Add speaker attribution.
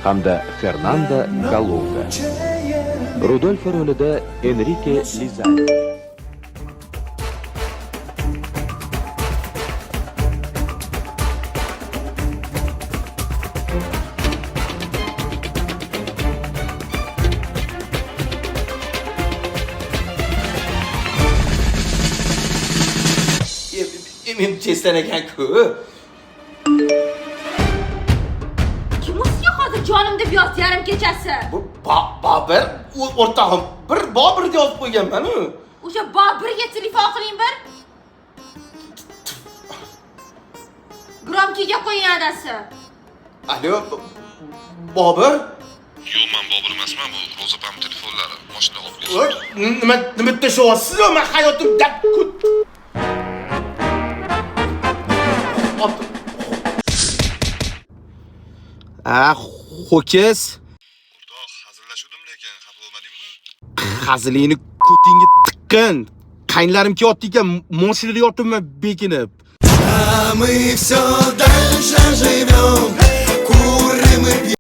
Speaker 1: Hamda Fernando Kalunga. Rudolfo rolida Enrike Lizalde.
Speaker 2: Men chesdan ekan-ku.
Speaker 3: Kim u sizga hozir jonim deb yozdi yarim kechasi?
Speaker 2: Bu Bobir, o'rtog'im, bir Bobir deb yozib qo'yganman-u.
Speaker 3: O'sha Bobirga telefon qiling bir. Громкий ga qo'ying adasi.
Speaker 2: Alo, Bobir?
Speaker 4: Yo'q, man Bobur emasman, bu Ro'za opam telefonlari. Mashina olib
Speaker 2: Voy,
Speaker 4: kelsin.
Speaker 2: Nima tashyapsiz? Man hayotim dab kut. A, ho'kiz.
Speaker 4: O'rtoq, hazillashuvdim lekin, xafa bo'lmadingmi?
Speaker 2: Hazilingni ko'tingga tiqqin. Qaynlarim kelyapti ekan, mashinada yotibman bekinib.
Speaker 5: А мы все дальше живем.